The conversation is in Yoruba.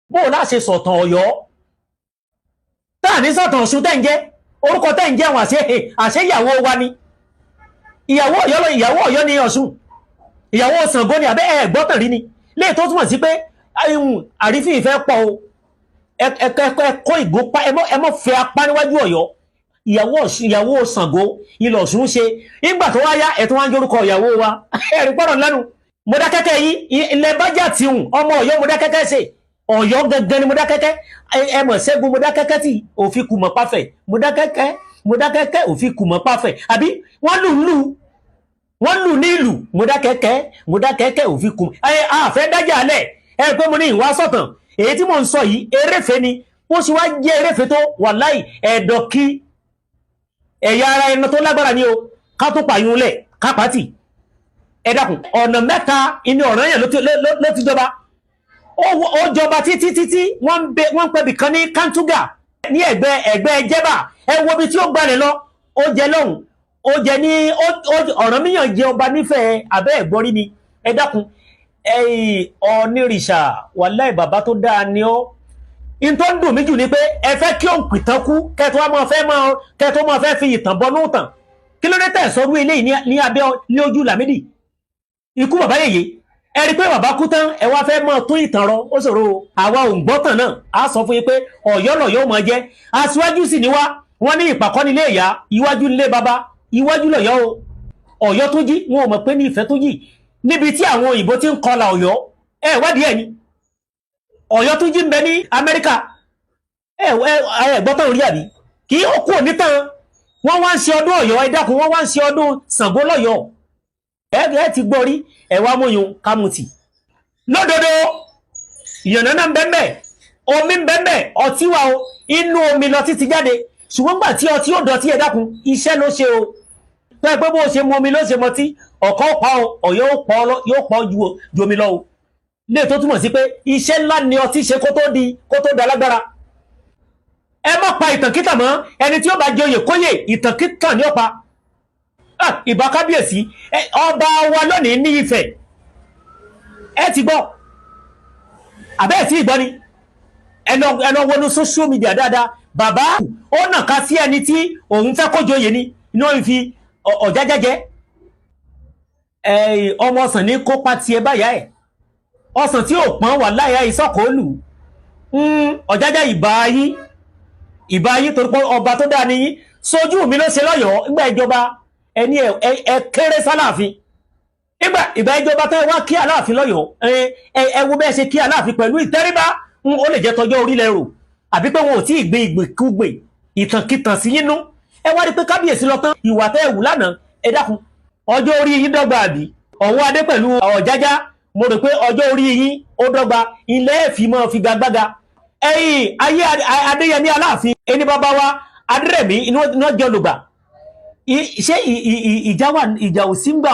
Bó o láṣẹ sọ̀tàn Ọ̀yọ́ tá à ní sọ̀tàn Ọ̀ṣun tẹ́ ń jẹ́ orúkọ tẹ́ ń jẹ́ àwọn àṣẹ ìyàwó wa ni ìyàwó Ọ̀yọ́ lọ, ìyàwó Ọ̀yọ́ ni Ọ̀ṣun, ìyàwó Ṣàngó ni. Àbẹ́ ẹ̀ gbọ́tàn rí ni léè tó túmọ̀ sí pé àrífín ìfẹ́ pọ̀ o. Ẹ kó ìgúnpá, ẹ mọ́ fẹ́ apá níwájú Ọ̀yọ́. Ìyàwó Ọ̀ṣun, ìyàwó Ṣàngó ilẹ̀ Ọ̀ṣun ṣe. Nígbà tó wáyá ẹ̀ tó wá ń jórúkọ ìyàwó wa. Ẹ̀rí pọ̀rọ̀ lẹ́nu Mọdákẹ́kẹ́ yìí ilẹ̀ bájà tìhùn ọmọ Ọ̀yọ́ Mọdákẹ́kẹ́ ṣe Ọ̀yọ́ gangan ni Mọdákẹ́kẹ́. Ẹ mọ̀ ṣẹ́gun Mọdákẹ́kẹ́ tí òfin kù mọ́ pàfẹ́ Mọdákẹ́kẹ́, Mọdákẹ́kẹ́ òfin kù mọ́ pàfẹ́, àbí wọ́n lù lù wọ́n lù ní ìlú Mọdákẹ́kẹ́, Mọdákẹ́kẹ́ òfin kù. Ẹ àfẹ́ dájà alẹ̀ ẹ pé mo ní ìwà sọ̀tàn. Èyí tí mò ń sọ yìí, eréfe ni. Ó sì wá jẹ́ eréfe tó wàláì ẹ̀dọ̀ kí ẹ̀yà ara ẹran tó lágbára ni o. Ká tó pààyàn lẹ̀ ká pàtì. Ẹ dákun, ọ̀nà mẹ́ta inú Ọ̀rànyàn ló ti jọba. Ó jọba títí títí. Wọ́n ń pẹ̀bì kan ní Kánúgà ní ẹ̀gbẹ́ ẹ̀gbẹ́ Jẹ́bà. Ẹ wo ibi tí ó gbalẹ̀ lọ. Ó jẹ lọ́hùn, ó jẹ ní Ọ̀rànmíyàn jẹ ọba nífẹ̀ẹ́ abẹ́ ẹ̀gbọ́rí ni. Ẹ dákun, Ọ̀nìrìṣà, wàláì bàbá tó dáa ni ọ́. In tó ń dùn mí jù ni pé ẹ fẹ́ kí òun pìtàn kú, kẹ́tọ́ máa fẹ́ fi ìtàn bọnú tàn. Kí ló dé tẹ̀ sọ́rú eléyìí ní abẹ́ ní ojú Lámídì ikú bàbá yèyé? Ẹ rí i pé bàbá kú tán, ẹ wá fẹ́ máa tún ìtàn rọ. Ó ṣòro. Àwa ò ń gbọ́tàn náà. Á sọ fún yín pé Ọ̀yọ́ lọ̀yọ́ máa jẹ́. Aṣíwájú sì ni wá. Wọ́n ní ìpàkọ́ nílé ìyá, iwájú nílé bàbá, iwájú lọ̀yọ́ o. Ọ̀yọ́ tó jí, wọn ò mọ̀ pé ní ìfẹ́ tó jí níbi tí àwọn òyìnbó ti ń kọlà Ọ̀yọ́. Ẹ wádìí ẹ̀ ni Ọ̀yọ́ tó jí ń bẹ ní Amẹ́ríkà. Ẹ ẹ gbọ́tàn orí àbí kí ó kú òní tán. Wọ́n wá ń ṣe ọdún Ọ̀yọ́. Ẹ dákun, wọ́n wá ń ṣe ọdún Ṣàngó lọ́yọ̀ọ́. Ẹ ẹ ti gbọ́ rí. Ẹ wá múyun kámutì lódodo. Ìyànnà ń bẹ́ẹ̀, omi ń bẹ́ẹ̀, ọtí wa o. Inú omi lọ títí jáde, ṣùgbọ́n gbà tí ọtí ó dọ̀tí, ẹ dákun, iṣẹ́ ló ṣe o. Tó ẹ pé bó ṣe mu omi ló ṣe mọtí, ọ̀kan pa ọ, Ọ̀yọ́ yóò pa ọ ju omi lọ o. Lè tó túmọ̀ sí pé iṣẹ́ ńlá ni ọtí ṣe kó tó di kó tó da lágbára. Ẹ má pa ìtànkítàn mọ́. Ẹni tí ó bá jẹ oyè kóyè, ìtànkítàn ni ó pa. Ìbà kábíyèsí ọba wa lónìí ní Ifẹ̀. Ẹ ti gbọ́ àbẹ́ ẹ̀ tí ì gbọ́ ni. Ẹ lọ wọnú social media dáadáa. Bàbá ó nàka sí ẹni tí òun fẹ́ kó joyè ni inú òun fi Ọ̀jájá jẹ́ ọmọ ọsàn ní kópa tiẹ̀ báyà ẹ̀ ọsàn tí ò pọ́n wà láyà ìsọ̀kòólù. Ọ̀jájá, ìbà yín, ìbà yín, torí pé ọba tó dáa níyín. Sójú mi ló ṣe lọ́yọ̀ọ́ nígbà ìjọba ẹni ẹ kéré sáláàfin nígbà ìgbà ìjọba tó wá kí Aláàfin lọ́yọ̀ọ́. Ẹ wo bẹ́ẹ̀ ṣe kí Aláàfin pẹ̀lú ìtẹríba. Ó lè jẹ́ tọjọ́ orílẹ̀ rò àbí pé wọn ò tí ì gbé ìgbèkúgbè ìtànkìtàn sí yín nú. Ẹ wá rí pé kábíyèsí lọ tán, ìwà tẹ́ ẹ wù lánàá. Ẹ dákun, ọjọ́ orí yín dọ́gba àbí? Ọ̀wọ́ adé pẹ̀lú Ọ̀jájá, mo rò pé ọjọ́ orí yín ó dọ́gba. Ilé ẹ̀fì mọ́ figagbága. Ẹ̀yìn ayé Adéyẹmí Aláàfin, ẹni bàbá wa Adérẹ̀mí iná jẹ́ olùgbà. Ṣé ìjà wà? Ìjà ò sí ń gbà.